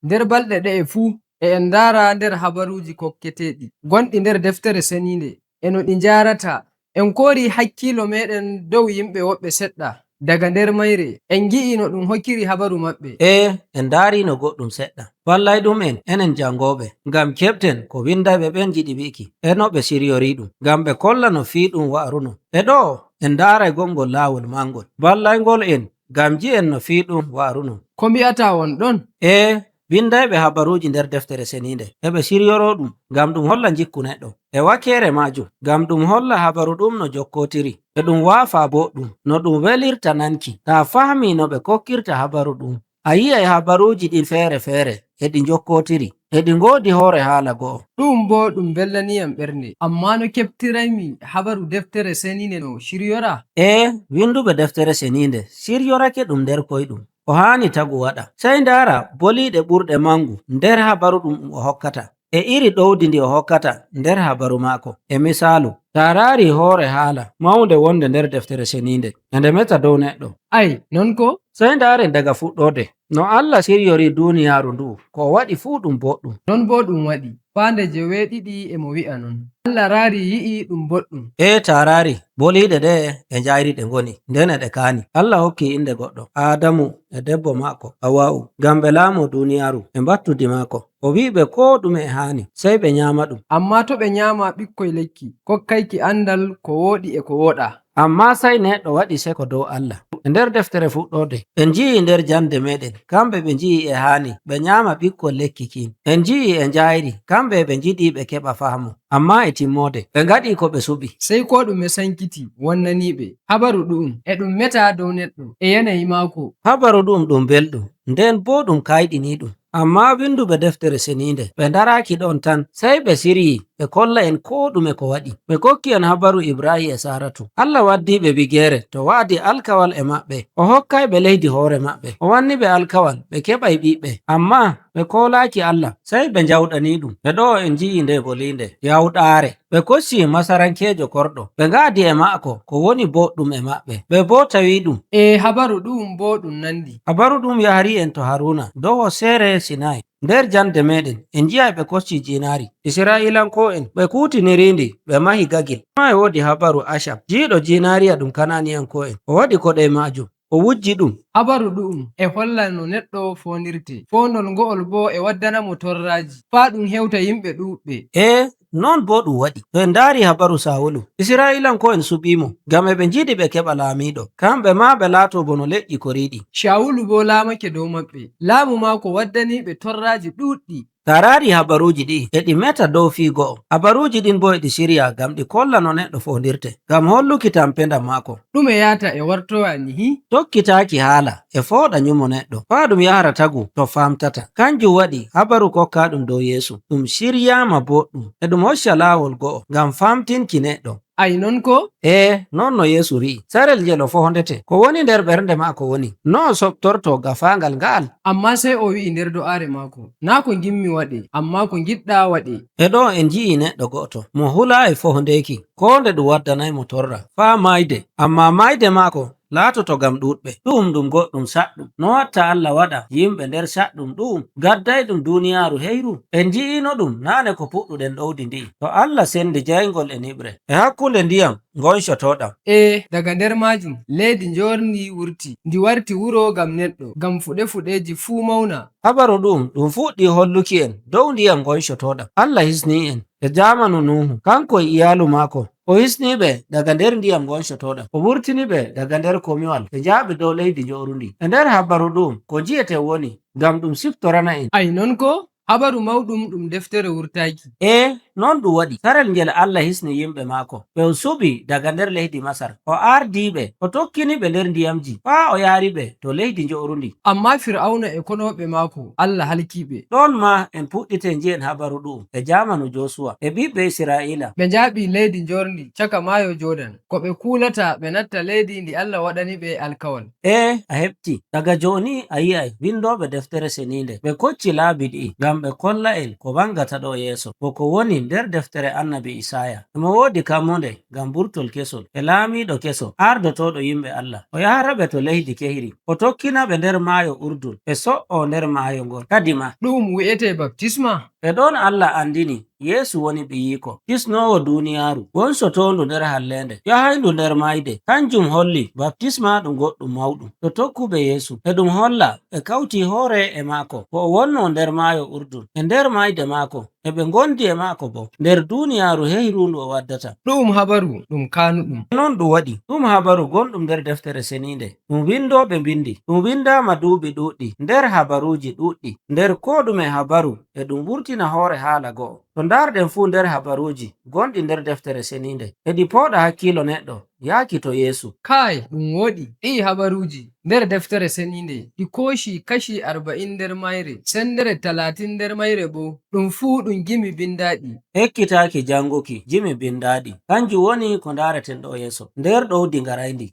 Nder balɗe ɗe'e fuu e en ndaara nder habaruuji kokketeeɗi gonɗi nder Deftere Ceniinde e no ɗi njaarata. En koori hakkiilo meɗen dow yimɓe woɓɓe seɗɗa daga nder mayre, en ngi'i no ɗum hokkiri habaru maɓɓe. E en ndaarino goɗɗum seɗɗa wallay ɗum'en enen jangoɓe ngam keɓten ko windayɓe ɓen ngiɗi wi'iki e no ɓe siryori ɗum ngam ɓe kolla no fii ɗum wa'runo. E ɗo en ndaaray gonngol laawol mangol ballaygol en ngam ngi'en no fii ɗum wa'runo. Ko mbi'ata won ɗon? E windayɓe habaruuji nder Deftere Ceniinde e ɓe siryoro ɗum ngam ɗum holla jikku neɗɗo e wakkere majum ngam ɗum holla habaru ɗum no jokkotiri e ɗum waafa boɗɗum no ɗum welirta nanki. Ta fahmi no ɓe kokkirta habaru ɗum, a yi'ay habaruuji ɗin feere-feere e ɗi jokkotiri e ɗi ngoodi hoore haala go'o. Ɗum bo ɗum bellaniyam ɓernde, amma no keɓtiraymi habaru Deftere Ceniinde no shiryora? E winduɓe Deftere Ceniinde siryorake ɗum nder koyɗum ko haani tagu waɗa, sey ndaara boliiɗe ɓurɗe mangu nder habaru ɗum o hokkata e iri ɗowdi ndi o hokkata nder habaru maako. E misaalu, ta raari hoore haala mawnde wonde nder Deftere Ceniinde e nde meta dow neɗɗo. Ai, non ko? Sey ndaaren daga fuɗɗoode no Allah siryori duuniyaaru ndu'u, ko o waɗi fuu ɗum boɗɗum. Non bo ɗum waɗi faa nde 7 e mo wi'a non. Allah raari yi'i ɗum boɗɗum. E ta raari boliiɗe ɗe e njayri ɗe ngoni nden e ɗe kaani. Allah hokki inde goɗɗo Aadamu e debbo maako Hawwa'u ngam ɓe laamo duuniyaaru e mbattudi maako. O wi'i ɓe ko ɗume e haani sey ɓe nyaama ɗum. Amma to ɓe nyaama ɓikkoy lekki kokkayki andal ko wooɗi e ko wooɗaa. Amma sey neɗɗo waɗi seko dow Allah. E nder Deftere fuɗɗoode en nji'i nder jande meɗen kamɓe ɓe nji'i e haani ɓe nyaama ɓikkol lekki kin. En nji'i e njayri kamɓe ɓe ngiɗi ɓe keɓa faamu, amma e timmode ɓe ngaɗi ko ɓe suɓi. Sey ko ɗume sankiti wonnaniɓe. Habaru ɗu'um e ɗum meta dow neɗɗo e yanayi maako. Habaru ɗum ɗum belɗum nden bo ɗum kayɗini ɗum, amma winduɓe Deftere Ceniinde ɓe ndaraki ɗon tan, sey ɓe siryi ɓe kolla en ko ɗume ko waɗi. Ɓe kokki en habaru Ibrahim e Saratu. Allah waddi ɓe bigere to waadi alkawal e maɓɓe, o hokkay ɓe leydi hoore maɓɓe, o wanni ɓe alkawal ɓe keɓay ɓiɓɓe, amma ɓe kolaki Allah, sey ɓe njawɗani ɗum. Ɓe ɗo en nji'i nde bolinde yawɗaare ɓe kocci masarankejo korɗo, ɓe ngaadi e maako ko woni boɗɗum e maɓɓe, ɓe bo tawi ɗum. E habaru ɗum bo ɗum nandi. Habaru ɗum yahari en to Haruna dow hosseere Sinai. Nder jande meɗen en nji'ay ɓe kocci jinari Isra'ilanko'en, ɓe kutinirindi ɓe mahi gagil. Ma e woodi habaru Ashab jiiɗo jinariya ɗum Kananiyanko'en, o waɗi koɗe majum, o wujji ɗum. Habaru ɗu'um e holla no neɗɗo fonirte. Fondol ngo'ol bo e waddanamo torraaji faa ɗum hewta yimɓe ɗuɗɓe. E non bo ɗum waɗi to en ndaari habaru Sawulu. Isra'ilanko'en suɓimo ngam eɓe njiɗi ɓe keɓa laamiɗo, kamɓe ma ɓe laato bono leƴƴi koriɗi. Shawulu bo laamake dow maɓɓe. Laamu maako waddaniɓe torraaji ɗuɗɗi. Ta raari habaruuji ɗi e ɗi meta dow fii go'o, habaruuji ɗin bo e ɗi sirya ngam ɗi kolla no neɗɗo fondirte ngam holluki tampendam maako. Ɗume yata e wartowa nihi? Tokkitaaki haala e fooɗa nyumo neɗɗo faa ɗum yahara tagu to famtata. Kanjum waɗi habaru kokka ɗum dow Yeesu ɗum shiryama boɗɗum e ɗum hocca laawol go'o ngam famtinki neɗɗo. Ai, non ko? E non no Yeesu wi'i sarel ngel o fohondete ko woni nder ɓernde maako woni no o soɓtorto gafangal nga'al. Amma sey o wi'i nder do'aare maako, naa ko ngimmi waɗe, amma ko ngiɗɗa waɗe. E ɗo en nji'i neɗɗo go'oto mo hula e fohondeki ko nde ɗum waddanaymo torra faa mayde, amma mayde maako laatoto ngam ɗuɗɓe. Ɗum ɗum goɗɗum saɗɗum no watta Allah waɗa yimɓe nder saɗɗum ɗum gadday ɗum duniyaaru heyru. En nji'ino ɗum naane ko puɗɗuɗen ɗowdi ndi'i to Allah sendi jayngol e niɓre e hakkunde ndiyam goncotoɗam. E daga nder majum leydi njorndi wurti, ndi warti wuro ngam neɗɗo, ngam fuɗe-fuɗeji fuu mawna. Habaru ɗum ɗum fuɗɗi holluki en dow ndiyam goncotoɗam. Allah hisni en e jamanu Nuhu, kanko e iyalu maako, o hisniɓe daga nder ndiyam goncotoɗam, o wurtini ɓe daga nder komiwal, ɓe njaaɓe dow leydi njorundi. E nder habaru ɗum ko ji'ete woni ngam ɗum siftorana en. Ai, non ko? Habaru mawɗum ɗum Deftere wurtaki. E non ɗum waɗi sarel ngel Allah hisni yimɓe maako ɓe o suɓi daga nder leydi Masar, o ardiɓe, o tokkini ɓe nder ndiyamji faa o yaari ɓe to leydi njorundi. Amma Fir'auna e konoɓe maako, Allah halkiɓe. Ɗon ma en puɗɗite nji'en habaru ɗum e jamanu Josuwa e ɓiɓɓe Israila. Ɓe njaaɓi leydi njorndi caka maayo Jordan, ko ɓe kuulata ɓe natta leydi ndi Allah waɗani ɓe alkawal. E a heɓti daga joni a yi'ay windoɓe Deftere Seninde ɓe kocci laabi ɗi'i ngam ɓe kolla en ko wangata ɗo yeeso bo ko woni nder deftere Annabi Isaaya. E mo woodi kammunde ngam burtol kesol e laamiiɗo keso ardotoɗo yimɓe Allah. O yahraɓe to leydi kehri, o tokkinaɓe nder maayo Urdun, ɓe so''o nder maayo ngon. Kadima Ɗu'um wi'ete baptisma? E ɗon Allah andini Yeesu woni ɓiyiiko, kisnoowo duuniyaaru, wonsotoondu nder halleende, yahayndu nder mayde. Kanjum holli baptisma ɗum goɗɗum mawɗum to tokkuɓe Yeesu. E ɗum holla ɓe kawti hoore e maako ko o wonno nder maayo Urdun, e nder mayde maako, e ɓe ngondi e maako bo nder duuniyaaru heyrundu o waddata. Ɗu'um habaru ɗum kaanuɗum. Non ɗum waɗi, ɗum habaru gonɗum nder deftere seniinde, ɗum windoɓe mbindi, ɗum windaama duuɓi ɗuɗɗi nder habaruuji ɗuɗɗi, nder koo ɗume habaru e ɗum wurtina hoore haala go'o. To ndarɗen fuu nder habaruuji gonɗi nder deftere seniinde, e ɗi pooɗa hakkiilo neɗɗo yaaki to Yeesu. Kai, ɗum wooɗi. Ɗi'i habaruuji nder deftere seniinde ɗi kooshi kashi 40 nder mayre, sendere 30 nder mayre boo ɗum fuu ɗum gimi bindaaɗi. Ekkitaaki janguki jimi bindaaɗi, kanjum woni ko ndareten ɗo yeeso nder ɗowdi ngarayndi.